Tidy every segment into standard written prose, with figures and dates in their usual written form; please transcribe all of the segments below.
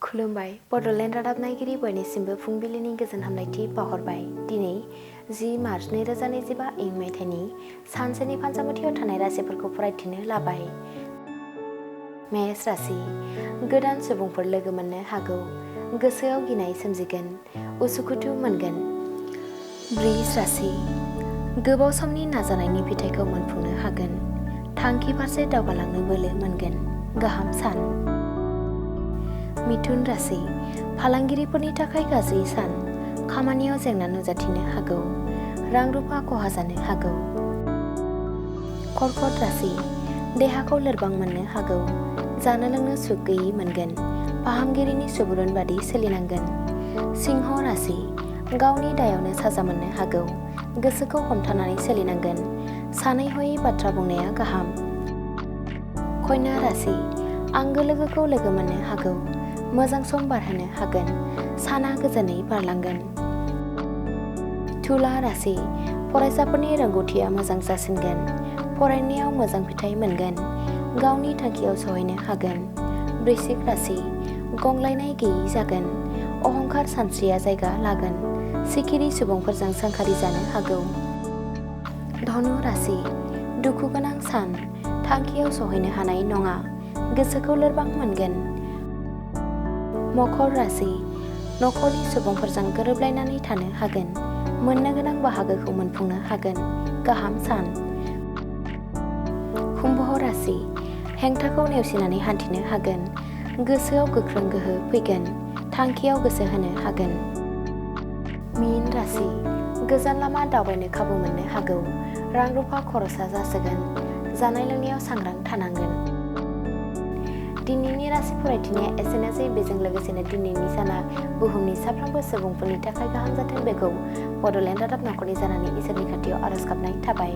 खुलुमबाय बड'लेण्ड रादाब नायगिरि बयनिसिमबो फुंबिलिनि गोजोन हामलायथि बावहरबाय। दिनै 10 मार्च 2025 इं मायथाइनि सानसेनि फान्जामुथियाव थानाय राशिफोरखौ फरायथिनो लाबाय। मेष राशि गोदान सुबुंफोर लोगो मोननो हागौ। गोसोआव गिनाय सोमजिगोन, उसुखुथु मोनगोन। वृष राशि गोबाव समनि नाजानायनि फिथाइखौ मोनफुंनो हागोन। थांखि फारसे दावगालांनो बोलो मोनगोन। गाहाम सान। मिथुन राशि फालांगिरिफोरनि थाखाय गाज्रि सान। खामानियाव जेंना नुजाथिनो हागौ। रां रुफा खहा जानो हागौ। कर्कट राशि देहाखौ लोरबां मोननो हागौ। जानो लोंनो सुख गैयै मोनगोन। फाहामगिरिनि सुबुरुन बादि सोलिनांगोन। सिंह राशि गावनि दायावनो साजा मोननो हागौ। गोसोखौ हमथानानै सोलिनांगोन। सानै हयै बाथ्रा बुंनाया गाहाम। कन्या राशि आंगो लोगोखौ लोगो मोननो हागौ। मोजां सम बारहोनो हागोन। साना गोजोनै बारलांगोन। तुला राशि फरायसाफोरनि रोंगौथिया मोजां जासिनगोन। फरायनायाव मोजां फिथाइ मोनगोन। गावनि थांखियाव सहैनो हागोन। वृश्चिक राशि गंग्लायनाय गैयै जागोन। अहंकार सानस्रिया जायगा लागोन। सिखिरि सुबुंफोरजों सोंखारि जानो हागौ। धनु राशि दुखु गोनां सान। थांखियाव सहैनो हानाय नङा। गोसोखौ लोरबां मोनगोन। मकर राशि नखरनि सुबुंफोरजों गोरोबलायनानै थानो हागोन। मोननो गोनां बाहागोखौ मोनफुंनो हागोन। गाहाम सान। कुम्भ राशि हेंथाखौ नेवसिनानै हान्थिनो हागोन। गोसोआव गोख्रों गोहो फैगोन। थांखियाव गोसो होनो हागोन। मीन राशि गोजान लामा दावबायनो खाबु मोननो हागौ। रां रुफा खरसा जासोगोन। जानाय लोंनायाव सांग्रां थानांगोन। दिनैनि राशि फरायथिनाया एसेनोसै। बेजों लोगोसेनो दिनैनि साना बुहुमनि साफ्रोमबो सुबुंफोरनि थाखाय गाहाम जाथों बेखौ बड'लेण्ड रादाब नखरनि जानानै इसोरनि खाथियाव आरज गाबनाय थाबाय।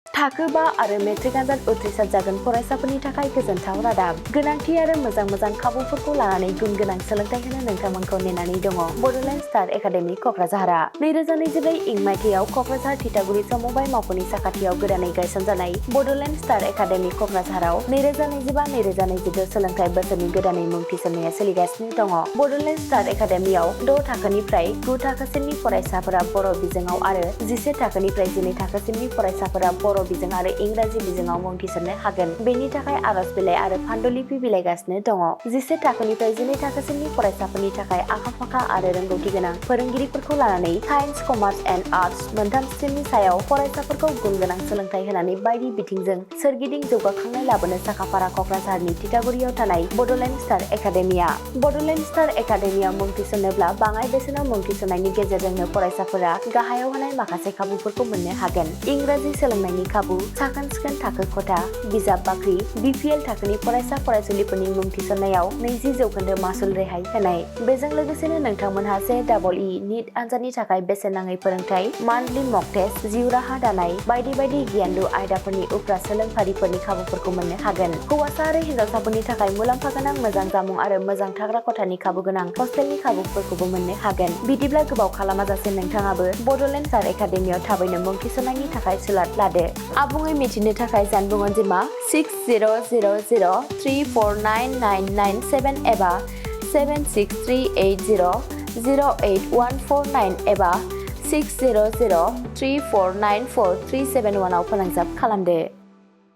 थाखो 5 आरो मेट्रिक आनजाद उथ्रिसार जागोन फरायसाफोरनि थाखाय गोजोनथाव रादाब। गोनांथि आरो मोजां खाबुफोरखौ लानानै गुन गोनां सोलोंथाइ होनो नोंथांमोनखौ नेनानै दङ बड'लेण्ड स्टार एकाडेमि क'क्राझारआ। 2024 इं मायथाइयाव क'क्राझार थिथागुरि समबाय मावख'नि साखाथियाव गोदानै गायसनजानाय बड'लेण्ड स्टार एकाडेमि क'क्राझाराव 2025-2026 सोलोंथाइ बोसोरनि गोदानै मुं थिसननाया सोलिगासिनो दङ। बड'लेण्ड स्टार एकाडेमियाव 6 थाखोनिफ्राय 9 थाखोसिमनि फरायसाफोरा बर' बिजोङाव आरो 11 थाखोनिफ्राय 12 थाखोसिमनि फरायसाफोरा बर' बिजों आरो इंराजि बिजोङाव मुं थिसननो हागोन। बेनि थाखाय आरज बिलाइ आरो पान्डुलिपि बिलाइगासिनो दङ। 11 थाखोनिफ्राय 12 थाखोसिमनि फरायसाफोरनि थाखाय आखा-फाखा आरो रोंगौथि गोनां फोरोंगिरिफोरखौ लानानै साइन्स, कमार्स एन्ड आर्टस मोनथाम स्ट्रिमनि सायाव फरायसाफोरखौ गुन गोनां सोलोंथाइ होनानै बायदि बिथिंजों सोरगिदिं जौगाखांनाय लाबोनो साखाफारा क'क्राझारनि थिथागुरियाव थानाय बड'लेण्ड स्टार एकाडेमिया। बड'लेण्ड स्टार एकाडेमियाव मुं थिसननोब्ला बाङाइ बेसेनाव मुं थिसननायनि गेजेरजोंनो फरायसाफोरा गाहायाव होनाय माखासे खाबुफोरखौ मोननो हागोन। इंराजि सोलोंनायनि खाबु, साखोन-सिखोन थाखो खथा, बिजाब बाख्रि, BPL थाखोनि फरायसा फरायसुलिफोरनि मुं थिसननायाव 20% मासुल रेहाय होनाय। बेजों लोगोसेनो नोंथांमोनहा JEE नीट आनजादनि थाखाय बेसेन नाङै फोरोंथाय, मान्थलि मक टेस्ट, जिउ राहा दानाय बायदि गियानलु आयदाफोरनि उफ्रा सोलोंफारिफोरनि खाबुफोरखौ मोननो हागोन। हौवासा आरो हिनजावसाफोरनि थाखाय मुलाम्फा गोनां मोजां जामुं आरो मोजां थाग्रा खथानि खाबु गोनां हस्टेलनि खाबुफोरखौबो मोननो हागोन। बिदिब्ला गोबाव खालामाजासे नोंथाङाबो बड'लेण्ड स्टार एकाडेमियाव थाबैनो मुं थिसननायनि थाखाय सुलाद लादो। आबुङै मिथिनो थाखाय जानबुं अनजिमा 6000349997 एबा 7638008149 एबा 6003494371 आव फोनांजाब खालामदो।